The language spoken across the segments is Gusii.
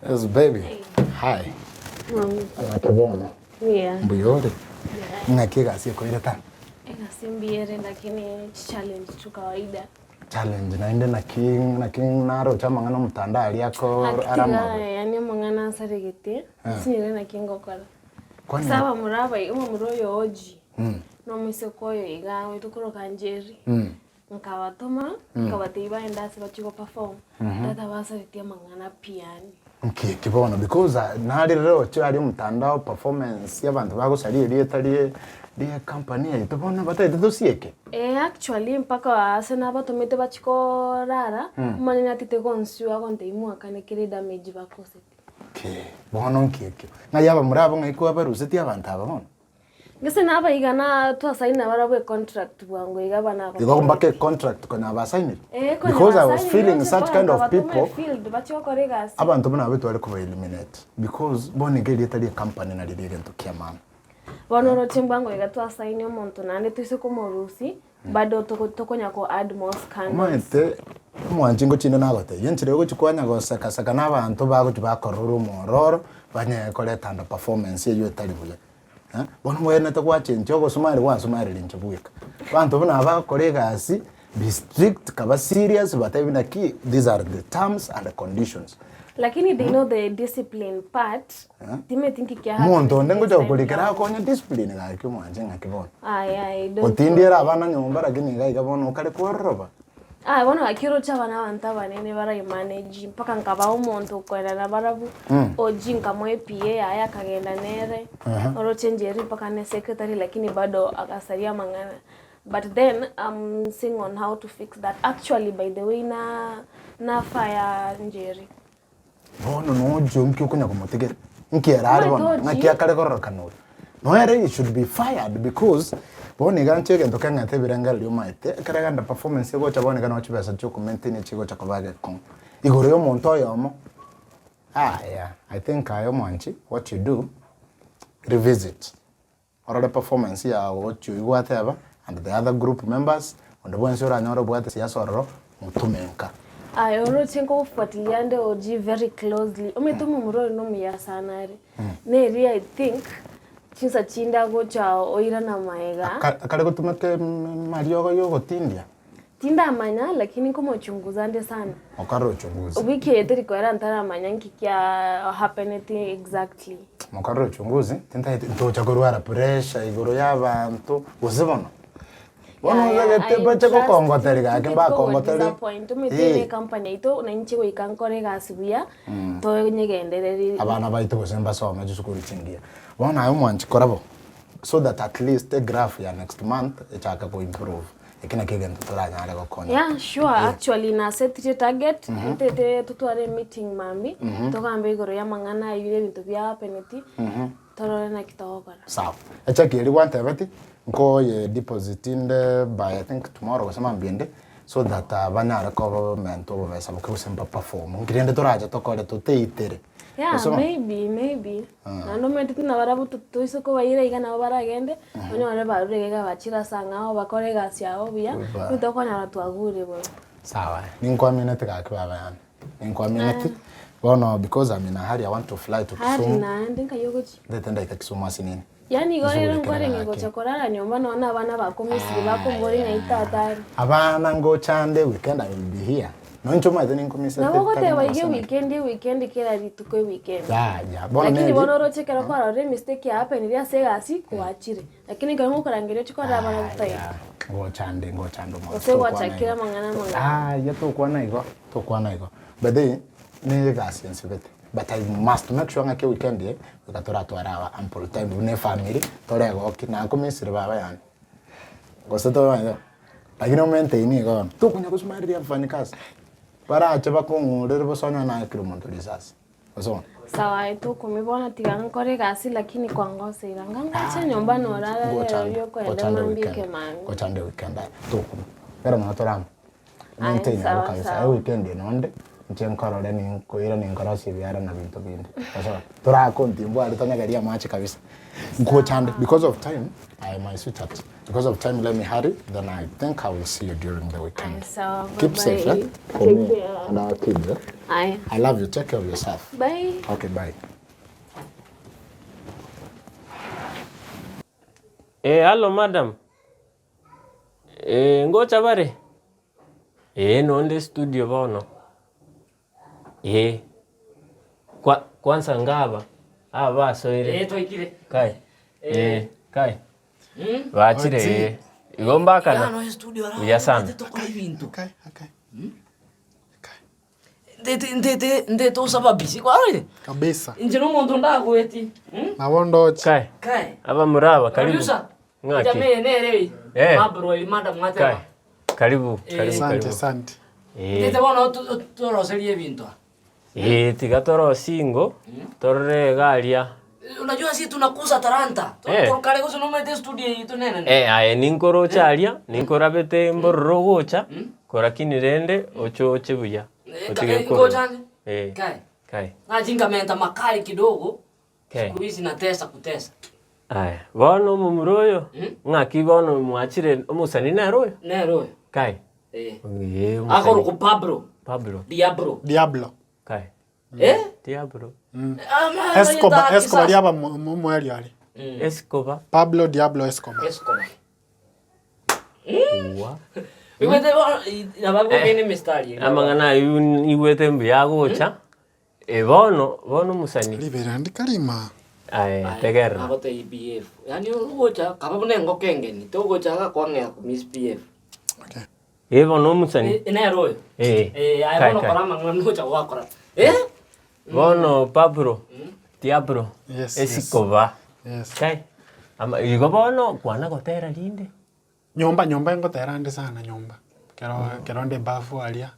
Yes baby. Hi. Naki bono? Mbuya. Mbuya ore? Ng'aki egasi ekoirete aa? Egasi mbuya ere lakini chichallenge tu kawaida. Challenge naende naki naki naroche amang'ana omotandao aria ako Aki are tiga amabe. yaani amang'ana asaregete, sinyore naki ngokora. Kwani Ase abamura aba iga omomura oyo Oji, na omoiseke oyo iga oito koroka Njeri, Nkabatoma, nkabatebia bagende ase bachie go perform, tata basaretie amang'ana pi yaani. Nki eki bono because nare roche aria omotandao performance abanto bagosaria erieta rie rie company yaito bono batagete tosieke. Eh actually mpaka ase nabatomete bachie korara, omanyene atete gonsiwa agontebia mwakane kere edamage bakosete. Kee, bono nki ekio? Ng'ai abamura abo ng'ai kwabarusetie abanto aba bono? Gese nabaiga na twasaini nabarabwo econtract bwango iga abana aba. Igo mpaka econtract konya basainire? Eh, konya Because I was basainire, feeling oche such kind of bono nkabatoma people, efield bachie gokora egasi. abanto buna abwo tware koba eliminate because bono iga erieta rie company nario rie egento kia maana. Bono oroche bwango iga twasaini omonto naende toise komorusia, bado toko tokonya ko add more scandals. Omanyete omwanchi ngochinde nagotebia, enchera ogochi kwanya goseka seka na abanto bagochi bakorora omwororo, banyare koreta under performance eywo etari buya. Bono obwenerete gwachenchia ogosumari gwansumarire inche bweka. Abanto buna aba bagokora egasi, be strict, kaba serious, batebi naki these are the terms and conditions. Lakini they know the discipline part, timeti nki kia Omonto onde happen ngocha this time gokorikera round. akonye discipline gaki omwanche ng'aki bono. Aye aye don't Otindiere abana nyomba lakini iga iga bono okare kwororoba. Aye bono gaki oroche abana abanto abanene baraimanage mpaka nkabaa omonto okoenda nabarabwo, oji nkamoa ePA yaye akagenda nere, oroche Njeri mpaka ne secretary lakini bado agasaria amang'ana. But then I'm seeing on how to fix that. Actually by the way na nafire Njeri. Bono nochio nki okonya komotigera? Nki ere are bono? Omanyete Ng'aki ochi. akare kororokana oyo? Noyo ere he should be fired because bono iga inche egento keng'ete ebirengererio omanyete, ekero egenda performance egocha bono iga nabo chibesa chia okomaintain chigocha koba egekong'u. Igoro ya omonto oyomo, yaya I think aye omwanchi what you do, revisit. Orore performance yago gochia oyio gwateba and the other group members, onde bwensi oranyore obwate siasa ororo, motome nka. Aye oroche nkogofuatilia nde OG very closely, omanyete omomura oyo nomuya sana are, neri I think chinsa chinde agocha oirana maega. Akare gotumeka amariogo ya ogotindia? Tindamanya lakini nkomochunguza nde sana. Okore uchunguzi. Wiki eye teri koera ntaramanya nki kia happeneti exactly. Mokorere uchunguzi, tintagete ntocha korwara pressure igoro ya abanto, gose bono. Bono Yaya, otagete I bache trust gokongoteri gaki tintagete mbakongoteri. kogodisappoint, omanyete Eh. ere ecompany yaito na inche goika nkore egasi buya, tonyegendereri. Abana baito gose mbasome chisukuru chingiya. Bono aye omwanchi kora bo, so that at least egraph ya next month echake ko improve. Eki nakio egento toranyare gokonya. Yeah, sure. Actually nasetirie target ntete totware emeeting mambia togambe igoro ya amang'ana aywo ya ebinto bia happeneti torore naki togokora. Sawa. Echeki eria gwantebeti, nkoye deposit inde by I think tomorrow gose mambia ende, so that banyare komenta obobesa boke gose mba perform. Nki rende torache tokore toteitere. Yeah, Gose bono? maybe, maybe. Naende omanyete tuna barabwo to- toise kobaira iga nabo baragende, onyore barure iga iga bachire ase ang'ao bakore egasi yabo buya, Ba- intwe tokonyora twagure bobe. Sawa, ninkoamineti gaki baba yane, ninkoamineti, bono because I'm in a hurry I want to fly to Hurry Kisumu, naende nkai ogochia? ntete ndaika Kisumu ase nini. Yaani igo rero Nsugulikere nkwarenge gaki. gocha korara nyomba nonya na abana bakomisiri bakombori ng'ai tata are. Abana ngocha nde weekend I will be here. Nonya inche omanyete ninkomisa Nabo tari ogoteba iga mogaso naki. eweekend eweekend kera rituko eweekend. Yaya, bono Lakini neri bono oroche ekero kwarorire emistake ya happenire ase egasi kwachire. Lakini ekero ngokorangeria ochie korora abana totaiyo. Yaya, ngocha nde ngocha nde omogaso Gose tokwana gwachakire igo. amang'ana amang'ana. Yaya tokwana igo, tokwana igo. By the way, ne egasi ensibete. But I must make sure ng'aki eweekend eye, goika toratware our ample time buna efamiri, toregokie, nakomisire baba yane, gose tobaete, lakini omaintain iga bono, tokonya gosumariria abafanyikazi, barache bakong'urere bosa onye naakire omonto risasi, gose bono. Sawa aye tokumia bono tiga nkore egasi lakini kwangoseire anga ngoche nyomba norara rero Ngochande, riria okoenda ngochande mambia weekend, ekemambia. ngochande weekend aye, tokumia, ekero nabo torama, Aye, maintain abwo sawa, kabisa, sawa. eweekend eye nonde. Inche nkorore ninkoira ninkorosie ebiara na binto binde. Sawa, torakontimbwa aria tonyegerie amache kabisa. Nkochande because of time, aye my sweetheart, because of time let me hurry then I think I will see you during the weekend. Aye, sawa, Keep bye safe eh, bye. for Take me care. and our kids eh. Aye. I love you, take care of yourself. Bye. Okay, bye. Eh, hallo madam. Eh, ngocha bare? Ee, nonde studio bono. Ee, kwa kwanza ngaba, aba basoire. Eh, twaikire. Kai, ee, kai. Bachire ee. Igo mbakana. Yano studio ara. Buya sana. Tokora ibinto. Okay, okay. Ndete ndete ndete osababisi kwarorire. Kabisa. Inche nomonto ndagweti. Hmm? Nabo ndoche. Kai, Kai. aba muraba karibu. Producer. Ng'aki? Jamii nere oi. Eh. Mabro oi madam Kai, mwateba. karibu, karibu, Asante, karibu. asante. Ee. Ndete bono toroserie ebinto. Ee, tiga torosie ingo, torore iga aria. Unajua si tunakuza talanta. Eh. Kare gose nomaete studio yaito nene. Eh, aye ninkoroche aria, ninkorabete mbororo ogocha, korakini rende oche oche buya. Eh, Otige eh, korora. ngocha ande? Eh. Kai. Kai. Nachi nkamenta makali kidogo. Kai. Siku hizi natesa kutesa. Aya, bono omomura oyo, ng'aki bono mwachire omosani nere oyo? Nere oyo. Kai. Eh. Eh, omosani. Akorokwa Pablo. Pablo. Diablo. Diablo. Kai. Eh? Diablo. Ama- Escobar, Ama- Escobar riaba omoerio are. Escobar. Pablo Diablo Escobar. Escobar. Wa. Igwete bono abagokene emistari. Amang'ana ayio nigwete mbuya agocha, eh bono, bono omosani. Ribera ndikarima. Aye, tegerera. Agotebia BF. Yaani ogocha kaba buna engoko engeni, togocha agakwang'ea ko misbehave. Okay. Eh bono omosani. Eh, nere oyo. Eh. Eh, aye Kai, bono kai. kora amang'ana nocha gwakora. Eh? Bono Pablo, Diablo, Yes, yes. Esikoba. Yes. Kai. Ama igo bono kwana gotera rinde. Nyomba nyomba ngotera ande sana nyomba. Kero kero nde bafu aria.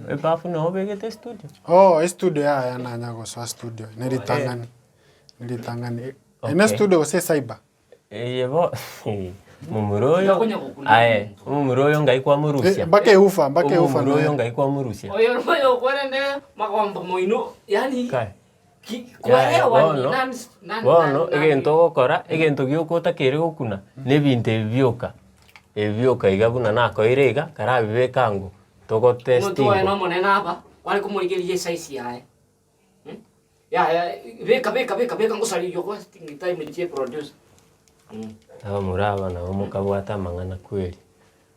Ebafu noo obegete studio? Oh, estudio yaya nanya gosoa studio. Neritang'ani. Neritang'ani. Ene Okay. studio gose cyber. Eye bo momura oyo Tigakonya gokuna aye omomura oyo ngai kwamorusia Eh, mpaka eufa mpaka eufa omomura oyo noe. ngai kwamorusia Oyo oyo okwerende magombo moino, yaani Kai. ki- Yaya, koerewa ni bono nani nani bono nani- egento ogokora egento gioka otakeire gokuna na ebinto ebi bioka ebi bioka iga buna nakoeire iga karabibeke ango togo Omonto oye testingo. nomonene aba, kware komorigereria esize yaye. Yaya, beka beka beka beka ngosaria oywo wasting time chie producer. Abamura aba nabo mokabwate amang'ana kweri.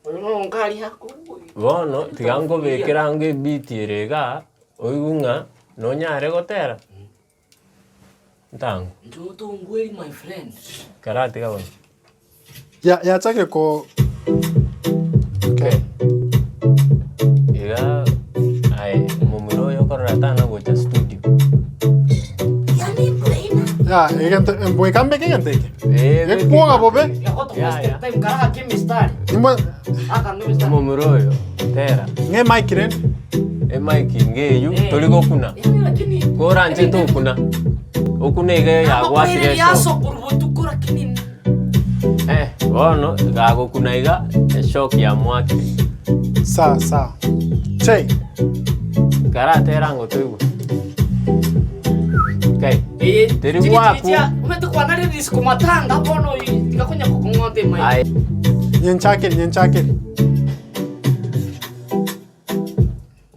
Oyo noro nkaria ako. Bono tiga nkobekera ango ebeat ere igaa, oigwe ng'a nonyare gotera, ntango. Njo tongweri my friend. Karatiga bono. Ya yachakire ko Okay. Iga aye omomura oyo okorora tana gocha studio. Ya, egento goika mbeke egento eke. Eh, Gekwoga bobe. Yagoto Ya, waste ya. time kara ake Nimbo Aka mistari. Omomura oyo tera. ng'e mic rende. Emic ng'eywo tori gokuna. Yaani lakini Koranchete okuna. Okuna iga yagwatire Amakwere eshock. yaso kurubutuko lakini Eh, bono gagokuna iga eshock yamwakire. Sawa sawa. Che. Karatera ango toigwe. Kai. Eh, Teri chiri gwaku. chiri chia, omanyete kwana rire risiko matanga bono tigakonya kokong'onta emic. Aye. Nyenchakeri nyenchakeri.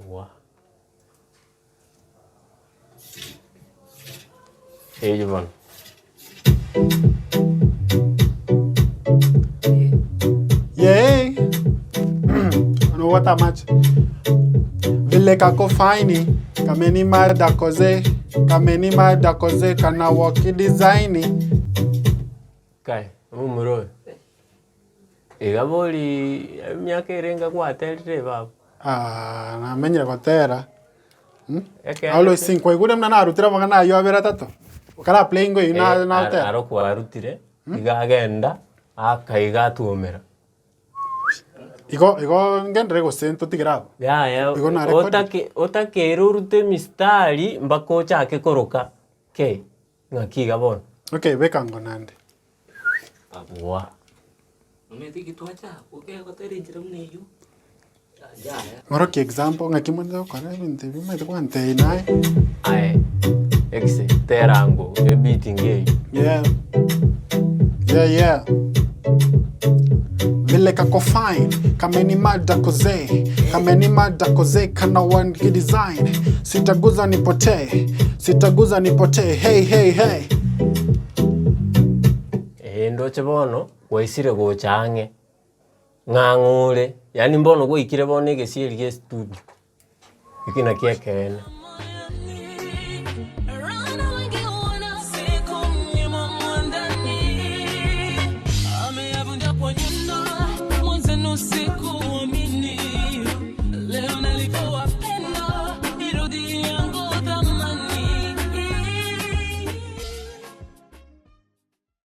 Wa. Eywo bono. Yeah. What a match. Vile kako fine, kameni madakoze, kameni madakoze kana walk design. Kai, omomura oyo. Iga bori emiaka ere gwaterire baba. Ah, namenyire gotera. Ekere Always sing kwaigure muna narutire amang'ana aywo abere atato. Kara playing oywo na Eh, natera. aro kwarutire, iga agenda, akaiga atwomera. Igo igo ngendere gose ntotigere abwo. Yaya, Igo na record. otake otakeire orute emistari mpaka ochake koroka kei, ng'aki iga bono. Okay, beka ngo nande. Wa. Omanyete gitwacha, okegotera enchera buna eywo. Yaya. Ng'orokie example ng'aki mwanchete gokora ebinto ebi omanyete gwantebia naye. Aye exe terango ebeat ngeiyo. Yeah. Yeah, yeah. Vile kako fine, kameni mada koze, kameni mada koze kana one design. Sitaguza nipotee, sitaguza nipotee. Hey, hey, hey. Ee ndoche bono, gwaisire gocha ang'e, ng'ang'o ore, yaani mbono gwaikire bono egesieri gia estudio, eki nakio ekeene.